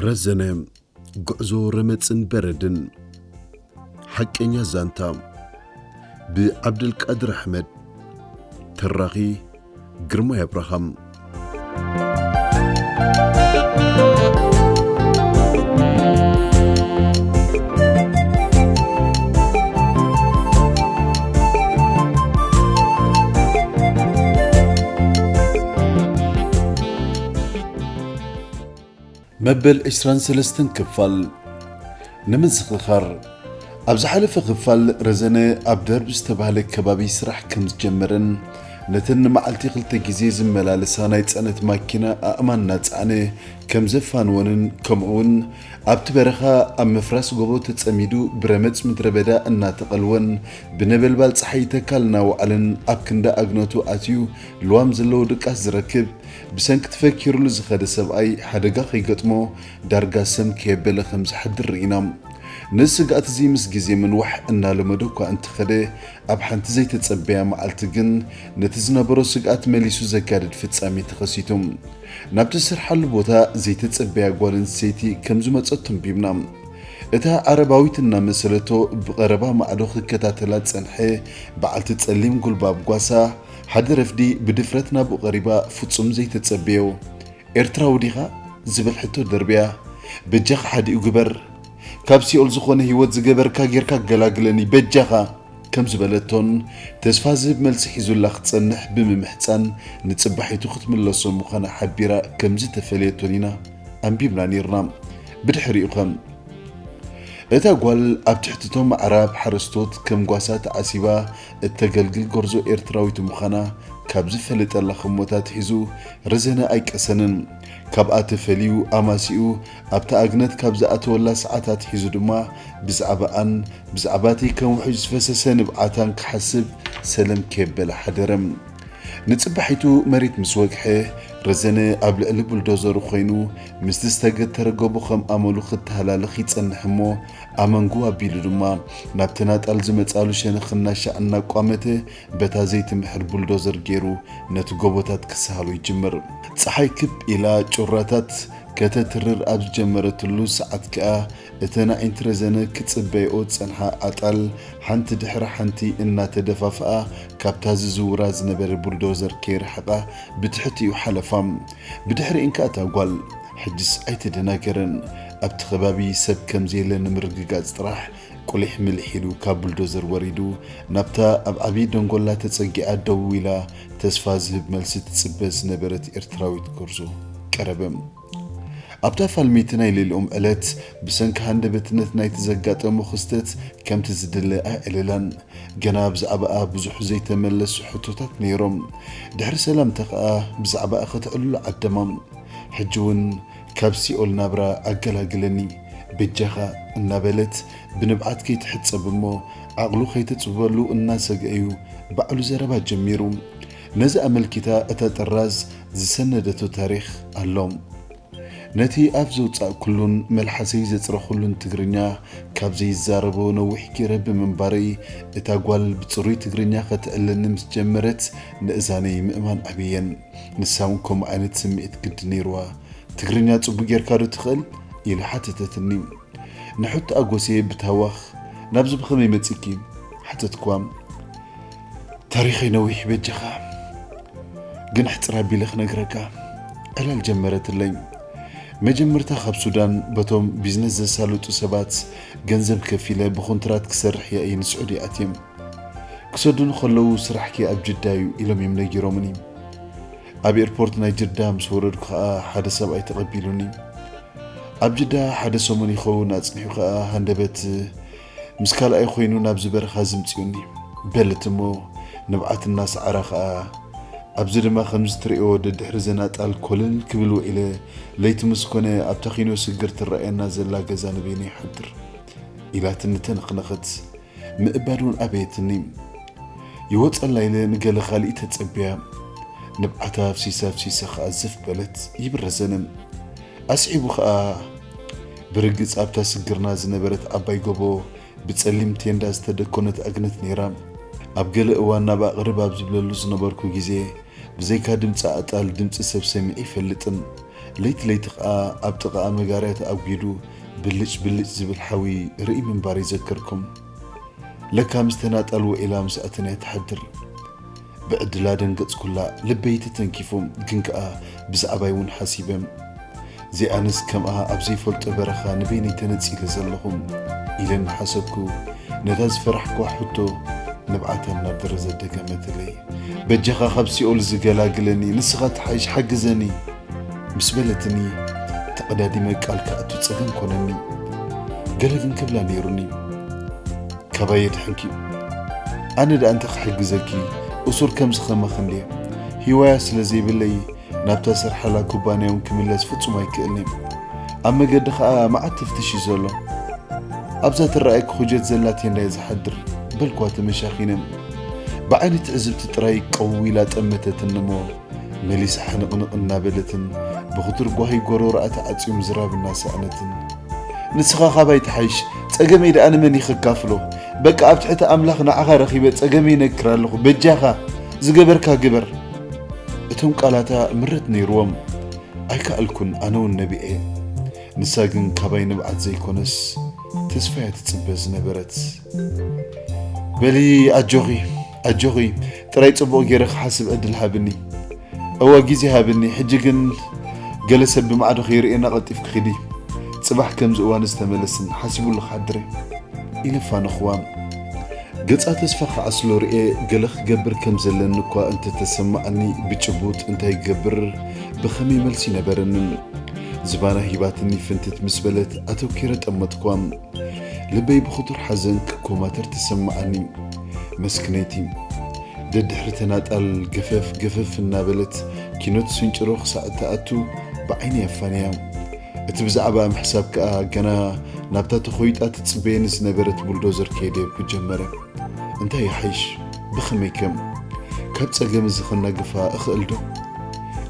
ረዘነ፣ ጉዕዞ ረመጽን በረድን። ሓቀኛ ዛንታ፣ ብዓብደልቃድር ኣሕመድ። ተራኺ፣ ግርማይ ኣብርሃም። መበል ዕስራን ሰለስተን ክፋል። ንምዝኽኻር፣ ኣብ ዝሓለፈ ክፋል ረዘነ ኣብ ደርቢ ዝተባህለ ከባቢ ስራሕ ከም ዝጀመረን ነተን ንመዓልቲ ክልተ ግዜ ዝመላለሳ ናይ ጽዕነት ማኪና ኣእማን እናጸዓነ ከም ዘፋንወንን፣ ከምኡ'ውን ኣብቲ በረኻ ኣብ ምፍራስ ጎቦ ተጸሚዱ ብረመጽ ምድረ በዳ እናተቐልወን ብነበልባል ጸሓይ ተካል እናወዓለን ኣብ ክንዲ ኣግነቱ ኣትዩ ልዋም ዘለዎ ድቃስ ዝረክብ፣ ብሰንኪ ተፈኪሩሉ ዝኸደ ሰብኣይ ሓደጋ ከይገጥሞ ዳርጋ ሰም ከየበለ ከም ዝሓድር ርኢና። ነዚ ስግኣት እዚ ምስ ግዜ ምንዋሕ እናለመዶ እኳ እንተኸደ፣ ኣብ ሓንቲ ዘይተጸበያ መዓልቲ ግን ነቲ ዝነበሮ ስግኣት መሊሱ ዘጋድድ ፍጻሜ ተኸሲቱ። ናብቲ ዝሰርሓሉ ቦታ ዘይተጸበያ ጓል ኣንስተይቲ ከም ዝመጸት ተንቢብና። እታ ዓረባዊት እናመሰለቶ ብቐረባ ማዕዶ ክከታተላ ዝጸንሐ በዓልቲ ጸሊም ጉልባብ ጓሳ፣ ሓደ ረፍዲ ብድፍረት ናብኡ ቀሪባ ፍጹም ዘይተጸበዮ፣ "ኤርትራዊ ዲኻ?" ዝብል ሕቶ ደርብያ፣ "በጃኻ ሓዲኡ ግበር። ካብ ሲኦል ዝኾነ ህይወት ዝገበርካ ጌርካ ገላግለኒ በጃኻ!" ከም ዝበለቶን ተስፋ ዝህብ መልሲ ሒዙላ ክጸንሕ ብምምሕጻን ንጽባሒቱ ክትምለሶ ምዃና ሓቢራ ከም ዝተፈለየቶን ኢና ኣንቢብና ኔርና። ብድሕሪኡ ኸ? እታ ጓል ኣብ ትሕቲ እቶም ኣዕራብ ሓረስቶት ከም ጓሳ ተዓሲባ እተገልግል ጎርዞ ኤርትራዊት ምዃና ካብ ዝፈለጠላ ህሞት ኣትሒዙ ረዘነ ኣይቀሰንን። ካብኣ ተፈልዩ ኣማሲኡ ኣብታ ኣግነት ካብ ዝኣተወላ ሰዓት ኣትሒዙ ድማ ብዛዕባኣን ብዛዕባ እቲ ከም ውሑጅ ዝፈሰሰ ንብዓታን ክሓስብ ሰለም ከየበለ ሓደረ። ንጽባሒቱ መሬት ምስ ወግሐ፣ ረዘነ ኣብ ልዕሊ ቡልዶዘሩ ኮይኑ ምስቲ ዝተገተረ ጎቦ ከም ኣመሉ ክተሃላልኽ ይጸንሕ እሞ፣ ኣመንጉ ኣቢሉ ድማ ናብቲ ናጣል ዝመጻሉ ሸነኽ እናሻዕ እናቋመተ፣ በታ ዘይትምሕር ቡልዶዘር ገይሩ ነቲ ጎቦታት ክሰሃሎ ይጅምር። ጸሓይ ክብ ኢላ ጩራታት ከተትርር ኣብ ዝጀመረትሉ ሰዓት ከኣ፣ እተን ኣዒንቲ ረዘነ ክጽበይኦ ዝጸንሓ ኣጣል ሓንቲ ድሕሪ ሓንቲ እናተደፋፍኣ ካብታ ዝዝውራ ዝነበረ ቡልዶዘር ከይረሓቓ ብትሕቲኡ ሓለፋ። ብድሕሪኤን ከኣ እታ ጓል። ሕጅስ ኣይተደናገረን። ኣብቲ ከባቢ ሰብ ከም ዘየለ ንምርግጋጽ ጥራሕ ቁሊሕ ምልሕ ኢሉ ካብ ቡልዶዘር ወሪዱ ናብታ ኣብ ዓቢ ደንጎላ ተጸጊዓ ደው ኢላ ተስፋ ዝህብ መልሲ ትጽበ ዝነበረት ኤርትራዊት ጎርዞ ቀረበ። ኣብታ ፋልመይቲ ናይ ሌሊኦም ዕለት፣ ብሰንኪ ሃንደበትነት ናይቲ ዘጋጠሞ ክስተት ከምቲ ዝድለ ኣየዕለላን። ገና ብዛዕባኣ ብዙሕ ዘይተመለሱ ሕቶታት ነይሮም። ድሕሪ ሰላምታ ኸኣ ብዛዕባኣ ከተዕልሎ ዓደማ። ሕጂ እውን ካብ ሲኦል ናብራ ኣገላግለኒ በጃኻ እናበለት ብንብዓት ከይትሕጸብ እሞ ዓቕሉ ከይተጽብበሉ እናሰግአ እዩ ባዕሉ ዘረባ ጀሚሩ። ነዚ ኣመልኪታ እታ ጥራዝ ዝሰነደቶ ታሪኽ ኣሎ። ነቲ ኣፍ ዘውጻእኩሉን መልሓሰይ ዘጽረኹሉን ትግርኛ ካብ ዘይዛረቦ ነዊሕ ገይረ ብምንባረይ፣ እታ ጓል ብጽሩይ ትግርኛ ከተዕልለኒ ምስ ጀመረት፣ ንእዛነይ ምእማን ኣብየን። ንሳ እውን ከምኡ ዓይነት ስምዒት ግዲ ነይርዋ። "ትግርኛ ጽቡቕ ጌርካ ዶ ትኽእል?" ኢላ ሓተተትኒ። ንሕቶኣ ጎስየ ብታህዋኽ፣ "ናብዚ ብኸመይ መጺእኪ?" ሓተትክዋ። "ታሪኸይ ነዊሕ በጃኻ፣ ግን ሕጽር ኣቢለ ክነግረካ።" ዕላል ጀመረትለይ። መጀመርታ ካብ ሱዳን በቶም ቢዝነስ ዘሳልጡ ሰባት ገንዘብ ከፊለ ብኮንትራት ክሰርሕ እየ ኢለ ንስዑዲ ኣትየ። ክሰዱኒ ከለዉ፣ "ስራሕኪ ኣብ ጅዳ እዩ" ኢሎም እዮም ነጊሮምኒ። ኣብ ኤርፖርት ናይ ጅዳ ምስ ወረድኩ ኸኣ ሓደ ሰብኣይ ተቐቢሉኒ። ኣብ ጅዳ ሓደ ሰሙን ይኸውን ኣጽኒሑ ኸኣ ሃንደበት ምስ ካልኣይ ኮይኑ ናብዚ በረኻ ዝምጽኡኒ። በለት እሞ ንብዓት እናሰዓራ ኸኣ፣ ኣብዚ ድማ ከምዚ ትርእዮ ደድሕሪ ዘናጣል ኮለል ክብል ውዒለ፣ ለይቲ ምስ ኮነ ኣብታ ኪኖ ስግር ትረኣየና ዘላ ገዛ ንበይነይ ይሓድር ኢላትኒ ተነኽነኸት። ምእባድ እውን ኣበየትኒ። ይወጸላ ኢለ ንገለ ካልእ ተጸብያ፣ ንብዓታ ኣፍሲሳ ኣፍሲሳ ኸኣ ዘፍ በለት። ይብል ረዘነ። ኣስዒቡ ኸኣ፣ ብርግጽ ኣብታ ስግርና ዝነበረት ዓባይ ጎቦ ብጸሊም ቴንዳ ዝተደኮነት ኣግነት ነይራ። ኣብ ገለ እዋን ናብኣ ቅርብ ኣብ ዝብለሉ ዝነበርኩ ግዜ፣ ብዘይካ ድምጺ ኣጣል ድምጺ ሰብ ሰሚዐ ኣይፈልጥን። ለይቲ ለይቲ ኸኣ ኣብ ጥቓኣ መጋርያ ተኣጒዱ ብልጭ ብልጭ ዝብል ሓዊ ርኢ ምንባር ይዘክርኩም። ለካ ምስ ተናጣል ውዒላ ምስኣተን እያ ትሓድር። ብዕድላ ደንገጽኩላ፣ ልበይ ተተንኪፉ፣ ግን ከኣ ብዛዕባይ እውን ሓሲበ። እዚኣንስ ከምኣ ኣብ ዘይፈልጦ በረኻ ንበይነይ ተነጺለ ዘለኹ ኢለ እናሓሰብኩ፣ ነታ ዝፈራሕክዋ ሕቶ ንብዓታ እናደረዘት ደገመትለይ። በጃኻ ካብ ሲኦል ዝገላግለኒ ንስኻ ትሓይሽ፣ ሓግዘኒ ምስ በለትኒ፣ ተቐዳዲመ ቃል ክኣቱ ጸገም ኮነኒ። ገለ ግን ክብላ ነይሩኒ። ካባይ የድሕንኪ። ኣነ ደኣ እንታይ ክሕግዘኪ? እሱር ከምዚ ከማኺ እንድየ። ህይዋያ ስለ ዘይብለይ ናብታ ዝሰርሓላ ኩባንያ እውን ክምለስ ፍጹም ኣይክእልን እየ። ኣብ መገዲ ኸኣ መዓት ተፍትሽ እዩ ዘሎ። ኣብዛ ትረኣየኪ ኩጀት ዘላ ቴንዳ እየ ዝሓድር በልኳ ተመሻኺነ። ብዓይኒ ትዕዝብቲ ጥራይ ቀው ኢላ ጠመተትኒ እሞ መሊሳ ሕንቕንቕ እናበለትን ብኽቱር ጓሂ ጎረሮኣ ተዓጽዩ ምዝራብ እናሰኣነትን፣ ንስኻ ካባይ ትሓይሽ፣ ጸገመይ ደኣ ንመን እዩ ከካፍሎ? በቃ ኣብ ትሕቲ ኣምላኽ ንዓኻ ረኺበ ጸገመይ ይነግር ኣለኹ፣ በጃኻ ዝገበርካ ግበር። እቶም ቃላታ ምረት ነይርዎም። ኣይከኣልኩን፣ ኣነ እውን ነቢዐ። ንሳ ግን ካባይ ንብዓት ዘይኮነስ ተስፋ እያ ትጽበ ዝነበረት። በሊ ኣጆኺ፣ ኣጆኺ፣ ጥራይ ጽቡቕ ገይረ ክሓስብ ዕድል ሃብኒ። እወ፣ ግዜ ሃብኒ። ሕጂ ግን ገለ ሰብ ብማዕዶ ከይርእየና ቀልጢፍኪ ኺዲ። ጽባሕ ከምዚ እዋንስ ተመለስን፣ ሓሲቡሉ ክሓድር እየ ኢለ ፋነኽዋ። ገጻ ተስፋ ክዓስሎ ርእየ፣ ገለ ክገብር ከም ዘለኒ እኳ እንተተሰማዓኒ፣ ብጭቡጥ እንታይ ክገብር፣ ብኸመይ መልሲ ነበረንን። ዝባና ሂባትኒ ፍንትት ምስ በለት ኣተኲረ ጠመትኳ። ልበይ ብኽቱር ሓዘን ክኮማተር ተሰማዓኒ። መስክነይቲ ደድሕሪ ተናጣል ገፈፍ ገፈፍ እናበለት ኪኖት ስንጭሮ ክሳዕ እትኣቱ ብዓይኒ ኣፋንያ። እቲ ብዛዕባ ምሕሳብ ከኣ ገና ናብታ ተኾይጣ ትጽበየኒ ዝነበረት ቡልዶዘር ከይደየብኩ ጀመረ። እንታይ ይሓይሽ? ብኸመይ ከም ካብ ጸገም እዚ ኸናግፋ እኽእል ዶ?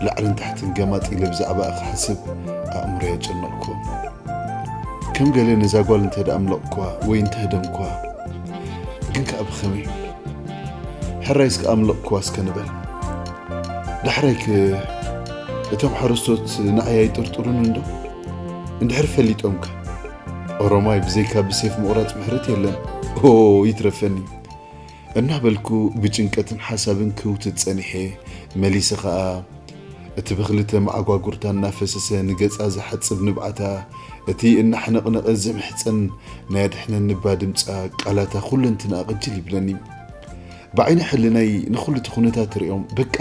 ላዕልን ታሕትን ገማጥ ኢለ ብዛዕባኣ ክሓስብ ኣእምሮይ ኣጨነቕኩ። ከም ገለ ነዛ ጓል እንተ ደኣ ኣምለቕኳ ወይ እንተ ህደምኳ፣ ግን ከኣ ብኸመይ? ሕራይ እስከ ኣምለቕኳ እስከ ንበል። ዳሕራይክ እቶም ሓረስቶት ንዓይ ኣይጥርጥሩን እንዶ? እንድሕር ፈሊጦምከ? ኦሮማይ ብዘይካ ብሴፍ ምቑራጽ ምሕረት የለን። ኦ ይትረፈኒ። እናበልኩ ብጭንቀትን ሓሳብን ክውትት ጸኒሐ። መሊሰ ኸኣ እቲ ብኽልተ መዓጓጉርታ እናፈሰሰ ንገጻ ዝሓጽብ ንብዓታ፣ እቲ እናሕነቕነቐ ዝምሕጸን ናይ ኣድሕነኒ እባ ድምጻ፣ ቃላታ፣ ኩለንትናኣ ቅጅል ይብለኒ። ብዓይኒ ሕልናይ ንኹሉ እቲ ኩነታት ርእዮም፣ በቃ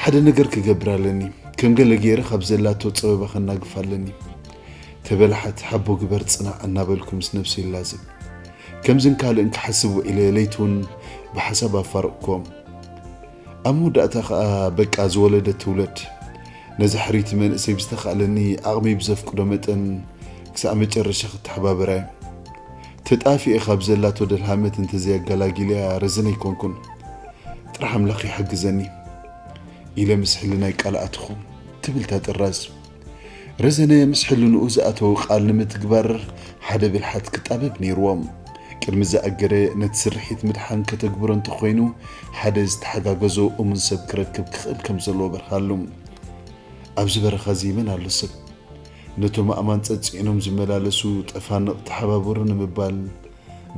ሓደ ነገር ክገብር ኣለኒ። ከም ገለ ገይረ ካብ ዘላቶ ጸበባ ከናግፍ ኣለኒ። ተበላሓት፣ ሓቦ ግበር፣ ጽናዕ እናበልኩ ምስ ነብሰይ ይላዘብ። ከምዝን ካልእን ክሓስብ ውዒለ፣ ለይቲ እውን ብሓሳብ ኣፋረቕኩዎም። ኣብ መወዳእታ ኸኣ በቃ ዝወለደት ትውለድ። ነዛ ሕርይቲ መንእሰይ ብዝተኻእለኒ ዓቕመይ ብዘፍቅዶ መጠን ክሳዕ መጨረሻ ክተሓባበራ እየ። ተጣፊኤ ካብ ዘላቶ ደልሃመት እንተዘይኣገላጊለያ ረዘነ ኣይኮንኩን። ጥራሕ ኣምላኽ ይሓግዘኒ ኢለ ምስ ሕልናይ ቃል ኣትኹ ትብል እታ ጥራዝ። ረዘነ ምስ ሕልንኡ ዝኣተዎ ቃል ንምትግባር ሓደ ብልሓት ክጣበብ ነይርዎ። ቅድሚ ዝኣገደ ነቲ ስርሒት ምድሓን ከተግብሮ እንተኾይኑ ሓደ ዝተሓጋገዞ እሙን ሰብ ክረክብ ክኽእል ከም ዘለዎ በርሃሉ። ኣብዚ በረኻ እዚ መን ኣሎ ሰብ? ነቶም ኣእማን ጸጽዒኖም ዝመላለሱ ጠፋንቕ ተሓባበሩ ንምባል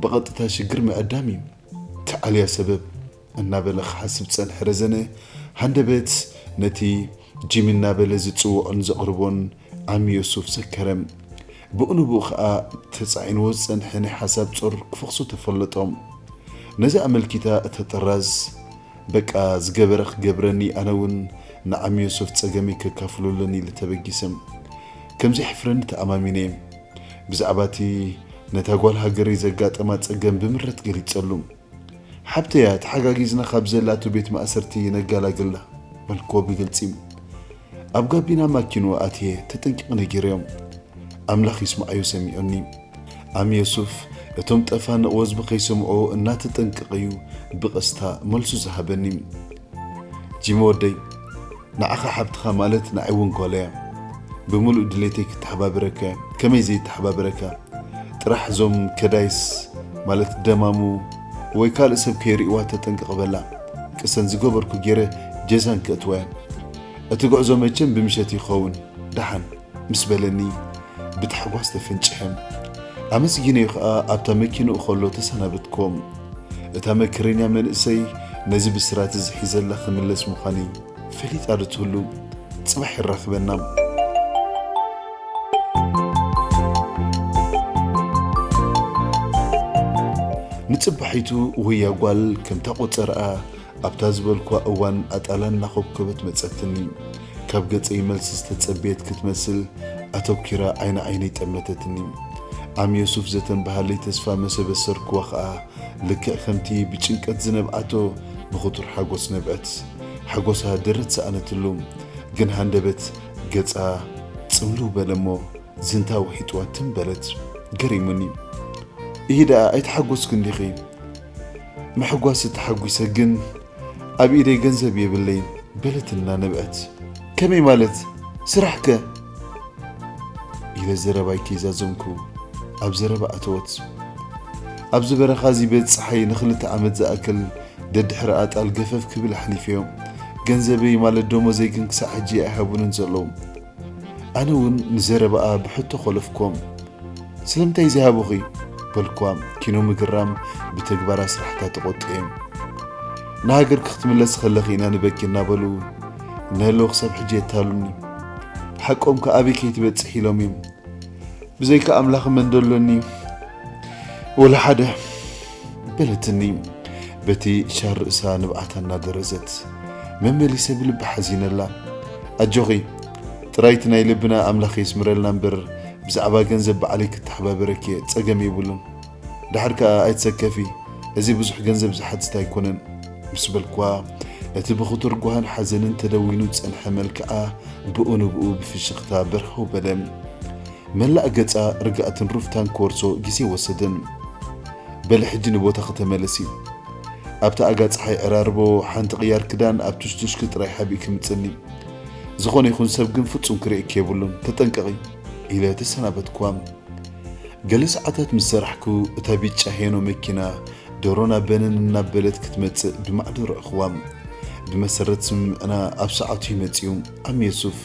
ብቐጥታ ሽግር ምዕዳም እዩ። ተዓልያ ሰበብ እናበለ ክሓስብ ጸንሐ ረዘነ፣ ሃንደበት ነቲ ጂሚ እናበለ ዝጽውዖን ዘቕርቦን ዓሚ ዮሱፍ ዘከረ። ብኡ ንብኡ ኸኣ ተጻዒንዎ ዝጸንሐ ናይ ሓሳብ ጾር ክፈኽሶ ተፈለጦ። ነዚ ኣመልኪታ እታ ጥራዝ፣ በቃ ዝገበረ ክገብረኒ፣ ኣነ እውን ንዓሚ ዮሱፍ ጸገመይ ከካፍሎ ኣለኒ ኢለ ተበጊሰ። ከም ዘይሕፍረኒ ተኣማሚነ። ብዛዕባ እቲ ነታ ጓል ሃገረይ ዘጋጠማ ጸገም ብምረት ገሊጸሉ። ሓብተያ ተሓጋጊዝና ካብ ዘላቶ ቤት ማእሰርቲ ነጋላግላ በልክዎ ብግልጺ። ኣብ ጋቢና ማኪንኡ ኣትየ ተጠንቂቐ ነጊረዮም። ኣምላኽ ይስምዓዮ ሰሚዑኒ። ዓሚ ዮሱፍ እቶም ጠፋንቕ ወዝቢ ከይሰምዕዎ እናተጠንቀቐ እዩ ብቐስታ መልሱ ዝሃበኒ። ጂሚ ወደይ፣ ንዓኻ ሓብትኻ ማለት ንዓይ እውን ጓለያ። ብምሉእ ድሌተይ ክተሓባበረካ እየ። ከመይ ዘይተሓባበረካ? ጥራሕ እዞም ከዳይስ ማለት ደማሙ ወይ ካልእ ሰብ ከይርእይዋ ተጠንቀቕ በላ። ቅሰን ዝገበርኩ ገይረ ጀዛን ከእትዋ እየ። እቲ ጉዕዞ መቸም ብምሸት ይኸውን። ደሓን ምስ በለኒ ብታሕጓስ ተፈንጭሐ። ኣመስጊነዮ ከኣ ኣብታ መኪንኡ ከሎ ተሰናበትኮ። እታ መከረኛ መንእሰይ ነዚ ብስራት እዚ ሒዘላ ክምለስ ምዃነይ ፈሊጣ ዶ ትህሉ? ጽባሕ የራኽበና። ንጽባሒቱ ወያ ጓል ከምታ ቆጸርኣ ኣብታ ዝበልኳ እዋን ኣጣላ እናኾብኮበት መጸትኒ። ካብ ገጸይ መልሲ ዝተጸበየት ክትመስል ኣተኲራ ዓይኒ ዓይነይ ጠመተትኒ። ዓም ዮሱፍ ዘተንበሃለይ ተስፋ መሰበሰርክዋ ኸኣ ልክዕ ከምቲ ብጭንቀት ዝነብዓቶ ብኽቱር ሓጎስ ነብዐት። ሓጎሳ ደረት ሰኣነትሉ፣ ግን ሃንደበት ገጻ ጽምልው በለ እሞ ዝንታ ወሒጥዋ ትም በለት። ገሪሙኒ። "ኢሂ ደኣ ኣይተሓጎስክን ዲኺ?" "ምሕጓስ ተሓጒሰ ግን ኣብ ኢደይ ገንዘብ የብለይን" በለት እናነብዐት። "ከመይ ማለት? ስራሕከ?" ኢለ ዘረባይ ከይዛዘምኩ ኣብ ዘረባ ኣተወት። ኣብዚ በረኻ እዚ ቤት ጸሓይ ንኽልተ ዓመት ዝኣክል ደድሕሪ ኣጣል ገፈፍ ክብል ኣሕሊፈዮ። ገንዘበይ ማለት ደሞዘይ ግን ክሳዕ ሕጂ ኣይሃቡንን ዘለዉ። ኣነ እውን ንዘረባኣ ብሕቶ ኮለፍኮም። "ስለምንታይ ዘይሃቡኺ?" በልኳ። ኪኖ ምግራም ብተግባራ ስራሕታ ተቖጥኤ። "ንሃገርኪ ክትምለሲ ከለኺ ኢና ንበኪ" እናበሉ እነህለዉ ክሳብ ሕጂ የታሉኒ። "ሓቆም ከ ኣበይ ከይትበጽሕ ኢሎም እዮም?" "ብዘይካ ኣምላኽ መን ደሎኒ? ወላ ሓደ" በለትኒ በቲ ሻር ርእሳ ንብዓታ እናደረዘት። መመሊሰ ብልቢ ሓዚነላ። "ኣጆኺ፣ ጥራይ እቲ ናይ ልብና ኣምላኽ የስምረልና እምበር፣ ብዛዕባ ገንዘብ ባዕለይ ክተሓባበረኪ እየ፣ ጸገም የብሉን። ደሓር ከኣ ኣይትሰከፊ፣ እዚ ብዙሕ ገንዘብ ዝሓትት ኣይኮነን" ምስ በልኳ፣ እቲ ብኽቱር ጓህን ሓዘንን ተደዊኑ ዝጸንሐ መልክዓ ብኡ ንብኡ ብፍሽኽታ በርሀው በለ። መላእ ገጻ ርግኣትን ሩፍታን ክወርሶ ግዜ ወሰደን። "በሊ ሕጂ ንቦታኺ ተመለሲ። ኣብቲ ኣጋ ጸሓይ ዕራርቦ ሓንቲ ቅያር ክዳን ኣብ ቱሽቱሽኪ ጥራይ ሓቢእኪ ምጽኒ። ዝኾነ ይኹን ሰብ ግን ፍጹም ክርእየኪ የብሉን። ተጠንቀቒ" ኢለ ተሰናበትኳ። ገለ ሰዓታት ምስ ሰራሕኩ፣ እታ ቢጫ ሄኖ መኪና ዶሮና በነን እናበለት ክትመጽእ ብማዕዶ ረእኽዋ። ብመሰረት ስምምዕና ኣብ ሰዓቱ እዩ መጺኡ። ዓም የሱፍ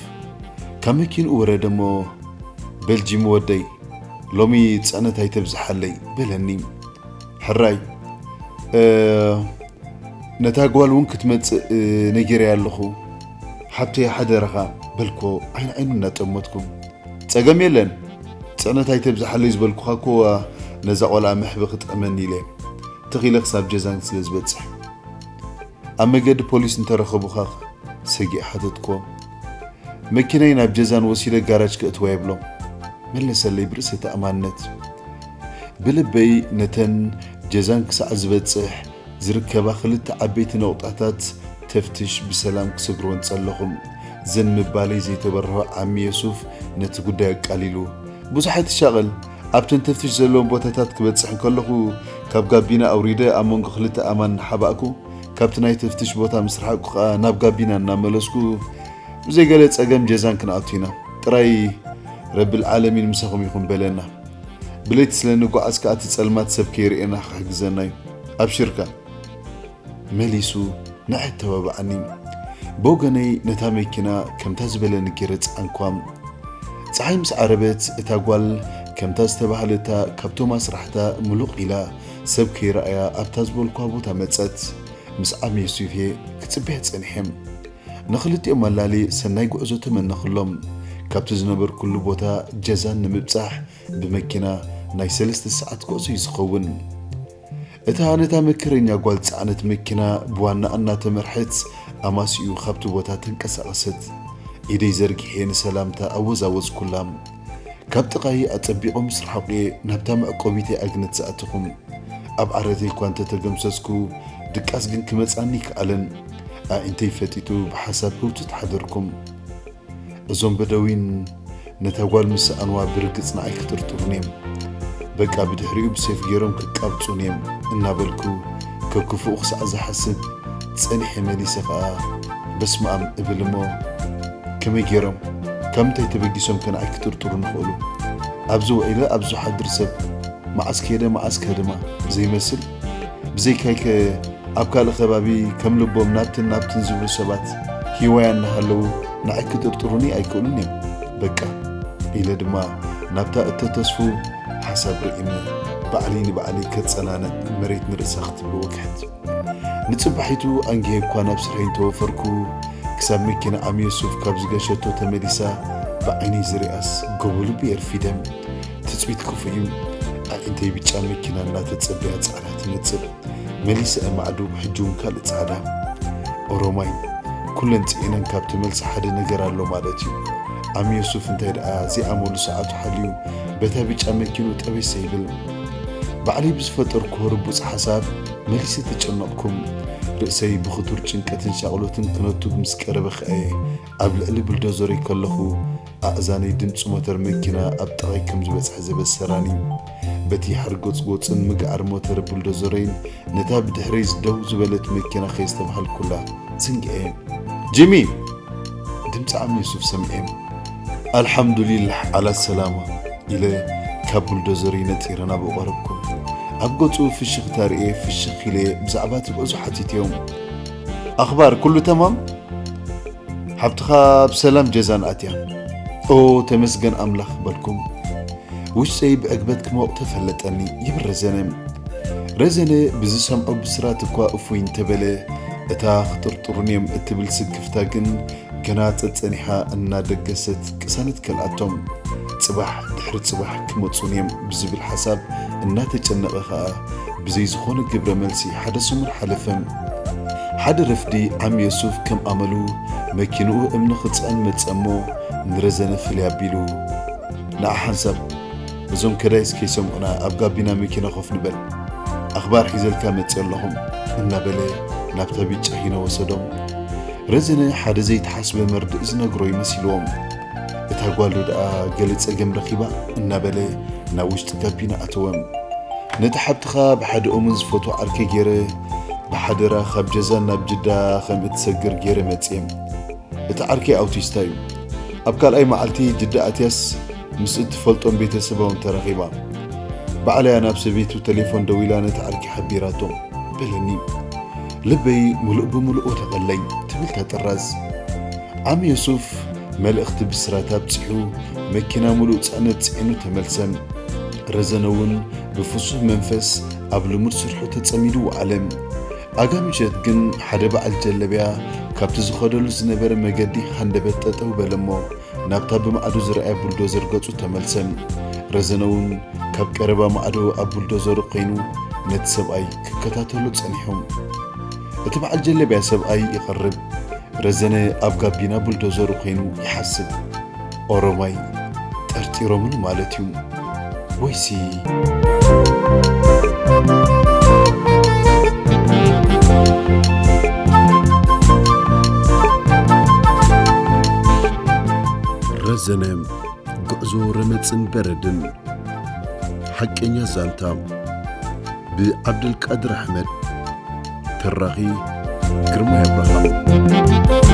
ካብ መኪንኡ ወረደ እሞ፣ "በል ጂሚ ወደይ፣ ሎሚ ጽዕነት ኣይተብዝሓለይ" በለኒ። "ሕራይ፣ እ፣ ነታ ጓል እውን ክትመጽእ፣ እ፣ ነጊረያ ኣለኹ። ሓብተይ ሓደራኻ" በልኮ ዓይኒ ዓይኑ እናጠመትኩ። "ጸገም የለን፣ ጽዕነት ኣይተብዝሓለይ ዝበልኩኻ እኮ ነዛ ቆልዓ መሕቢ ክጥዕመኒ ኢለ፣ ትኽ ኢለ ክሳብ ጀዛን ስለ ዝበጽሕ። ኣብ መገዲ ፖሊስ እንተረኸቡኻ?" ሰጊእ ሓተትኮ። "መኪናይ ናብ ጀዛን ወሲደ ጋራጅ ከእትዋ የብሎም" መለሰለይ ብርእሰ ተኣማንነት። ብልበይ ነተን ጀዛን ክሳዕ ዝበጽሕ ዝርከባ ክልተ ዓበይቲ ነቑጣታት ተፍትሽ ብሰላም ክስግርወን ጸለኹ። ዘን ምባለይ ዘይተበርሆ ዓሚ የሱፍ ነቲ ጉዳይ ኣቃሊሉ፣ "ብዙሕ ኣይትሻቐል፣ ኣብተን ተፍትሽ ዘለዎም ቦታታት ክበጽሕ እንከለኹ ካብ ጋቢና ኣውሪደ ኣብ መንጎ ክልተ ኣእማን እናሓባእኩ፣ ካብቲ ናይ ተፍትሽ ቦታ ምስ ረሓቕኩ ከኣ ናብ ጋቢና እናመለስኩ ብዘይገለ ጸገም ጀዛን ክንኣቱ ኢና። ጥራይ ረብል ዓለሚን ምሳኹም ይኹን" በለና። "ብለይቲ ስለ ንጓዓዝ ከኣ እቲ ጸልማት ሰብ ከይርእየና ክሕግዘና እዩ። ኣብሽርካ" መሊሱ ንዓይ ኣተባብዓኒ። ብወገነይ ነታ መኪና ከምታ ዝበለኒ ገይረ ጸዓንኳ። ጸሓይ ምስ ዓረበት እታ ጓል ከምታ ዝተባህለታ ካብቶም ኣስራሕታ ምሉቕ ኢላ ሰብ ከይረኣያ ኣብታ ዝበልኳ ቦታ መጸት። ምስ ዓሚ ዮሱፍ እየ ክጽበያ ጸኒሐ። ንኽልቲኦም ኣላሊ ሰናይ ጉዕዞ ተመነኽሎም። ካብቲ ዝነበርኩሉ ቦታ ጀዛን ንምብጻሕ ብመኪና ናይ ሰለስተ ሰዓት ጉዕዞ እዩ ዝኸውን። እታ ነታ መከረኛ ጓል ጸዓነት መኪና ብዋናኣ እናተመርሐት ኣማስይኡ ካብቲ ቦታ ተንቀሳቐሰት። ኢደይ ዘርጊሐ ንሰላምታ ኣወዛወዝኩላ። ካብ ጥቓይ ኣጸቢቖ ምስ ረሓቑ እየ ናብታ መዕቆቢተይ ኣግነት ዝኣተኹ። ኣብ ዓረተይ እኳ እንተተገምሰስኩ፣ ድቃስ ግን ክመጻኒ ኣይከኣለን። ኣዒንተይ ፈጢጡ ብሓሳብ ህውትት ሓደርኩም። እዞም በደዊን ነታ ጓል ምስ ሰኣንዋ ብርግጽ ንዓይ ክጥርጥሩኒ እዮም። በቃ ብድሕሪኡ ብሴፍ ገይሮም ክቃብጹኒ እዮም እናበልኩ ከክፍኡ ክሳዕ ዝሓስብ ጸኒሐ። መሊሰ ከኣ በስመኣም እብል እሞ፣ ከመይ ገይሮም ካብ ምንታይ ተበጊሶም ከ ንዓይ ክጥርጥሩኒ ይኽእሉ? ኣብዚ ውዒለ ኣብዚ ዝሓድር ሰብ መዓስ ከደ መዓስ ከድማ ዘይመስል፣ ብዘይካይከ ኣብ ካልእ ከባቢ ከም ልቦም ናብትን ናብትን ዝብሉ ሰባት ሂዋያ እናሃለዉ ንዓይ ክጥርጥሩኒ ኣይክእሉን እዮም። በቃ፣ ኢለ ድማ ናብታ እተተስፉ ሓሳብ ርኢነ፣ ባዕለይ ንባዕለይ ከጸናንዕ፣ መሬት ንርእሳ ክትብል ወግሐት። ንጽባሒቱ ኣንጊሀ እኳ ናብ ስርሐይ እንተወፈርኩ፣ ክሳብ መኪና ዓሚ የሱፍ ካብ ዝገሸቶ ተመሊሳ ብዓይነይ ዝሪኣስ፣ ጎቦ ልቢ የርፊደም። ትጽቢት ክፉእ እዩ። ኣዒንተይ ብጫ መኪና እናተጸበያ ጻዕዳ ትነጽር። መሊሰ እማዕዱ፣ ሕጂ እውን ካልእ ጻዕዳ። ኦሮማይ፣ ኩለን ጽዒነን ካብ ትመልስ ሓደ ነገር ኣሎ ማለት እዩ። ዓሚ የሱፍ እንታይ ደኣ ዘይኣመሉ ሰዓቱ ሓልዩ በታ ብጫ መኪኑ ጠበሰ ይብል። ባዕለይ ብዝፈጠርኩዎ ርቡጽ ሓሳብ መሊሰ ተጨነቕኩም። ርእሰይ ብኽቱር ጭንቀትን ሻቕሎትን ክነቱ ምስ ቀረበ ከኣ እየ ኣብ ልዕሊ ብልዶዘረይ ከለኹ ኣእዛነይ ድምጺ ሞተር መኪና ኣብ ጥቓይ ከም ዝበጽሐ ዘበሰራኒ። በቲ ሓርጎጽጎጽን ምግዓር ሞተር ብልዶዘረይን ነታ ብድሕረይ ደው ዝበለት መኪና ከየስተብሃልኩላ ዝንግዐ። ጂሚ! ድምጺ ዓሚ የሱፍ ሰሚዐ። ኣልሓምዱሊላህ ዓላ ሰላማ ኢለ ካብ ቡልዶዘረይ ነጢረ ናብኡ ቀረብኩ። ኣብ ገጹ ፍሽኽታ ርእየ ፍሽኽ ኢለ ብዛዕባ እቲ ጉዕዞ ሓቲተዮም። ኣኽባር ኩሉ ተማም? ሓብትኻ ብሰላም ጀዛን ኣትያ? ኦ ተመስገን ኣምላኽ በልኩም። ውሽጠይ ብዕግበት ክሞቕ ተፈለጠኒ ይብል ረዘነ። ረዘነ ብዝሰምዖ ብስራት እኳ እፎይ እንተበለ፣ እታ ክጥርጥሩኒ እዮም እትብል ስክፍታ ግን ገና ጸጸኒሓ እናደገሰት ቅሳነት ከልኣቶም። ጽባሕ ድሕሪ ጽባሕ ክመጹን እዮም ብዝብል ሓሳብ እናተጨነቐ ኸኣ ብዘይ ዝኾነ ግብረ መልሲ ሓደ ሰሙን ሓለፈ። ሓደ ረፍዲ ዓም የሱፍ ከም ኣመሉ መኪንኡ እምኒ ክጽዕን መጸ እሞ ንረዘነ ፍልይ ኣቢሉ፣ ንዓ ሓንሳብ እዞም ከዳይስ ከይሰምዑና ኣብ ጋቢና መኪና ኮፍ ንበል፣ ኣኽባር ሒዘልካ መጺአ ኣለኹ እናበለ ናብታ ቢጫ ሂኖ ወሰዶም። ረዘነ ሓደ ዘይተሓስበ መርድእ ዝነግሮ ይመሲልዎም። እታ ጓሉ ደኣ ገለ ጸገም ረኺባ እናበለ ናብ ውሽጢ ጋቢና ኣተወ። ነቲ ሓብትኻ ብሓደ እሙን ዝፈትዎ ዓርከይ ገይረ ብሓደራ ካብ ጀዛን ናብ ጅዳ ከም እትሰግር ገይረ መጽየ። እቲ ዓርከይ ኣውቲስታ እዩ። ኣብ ካልኣይ መዓልቲ ጅዳ ኣትያስ ምስ እትፈልጦም ቤተሰባውን ተራኺባ። ባዕላያ ናብ ሰበይቱ ቴሌፎን ደዊላ ነቲ ዓርከይ ሓቢራቶ በለኒ። ልበይ ምሉእ ብምሉእ ወደቐለይ ትብል እታ ጥራዝ። ዓሚ የሱፍ መልእኽቲ ብስራት ኣብጺሑ መኪና ምሉእ ጽዕነት ጽዒኑ ተመልሰ። ረዘነ እውን ብፍሱህ መንፈስ ኣብ ልሙድ ስርሑ ተጸሚዱ ወዓለ። ኣጋ ምሸት ግን ሓደ በዓል ጀለብያ ካብቲ ዝኸደሉ ዝነበረ መገዲ ሃንደበት ጠጠው በለ እሞ ናብታ ብማዕዶ ዝረኣያ ቡልዶዘር ገጹ ተመልሰ። ረዘነ እውን ካብ ቀረባ ማዕዶ ኣብ ቡልዶዘሩ ኮይኑ ነቲ ሰብኣይ ክከታተሎ ጸኒሑ። እቲ በዓል ጀለብያ ሰብኣይ ይቐርብ። ረዘነ ኣብ ጋቢና ቡልዶዘሩ ኮይኑ ይሓስብ። ኦሮማይ ጠርጢሮምኒ ማለት እዩ ወይሲ? ረዘነ፣ ጉዕዞ ረመጽን በረድን። ሓቀኛ ዛንታ ብዓብደልቃድር ኣሕመድ። ተራኺ ግርማይ ኣብርሃም።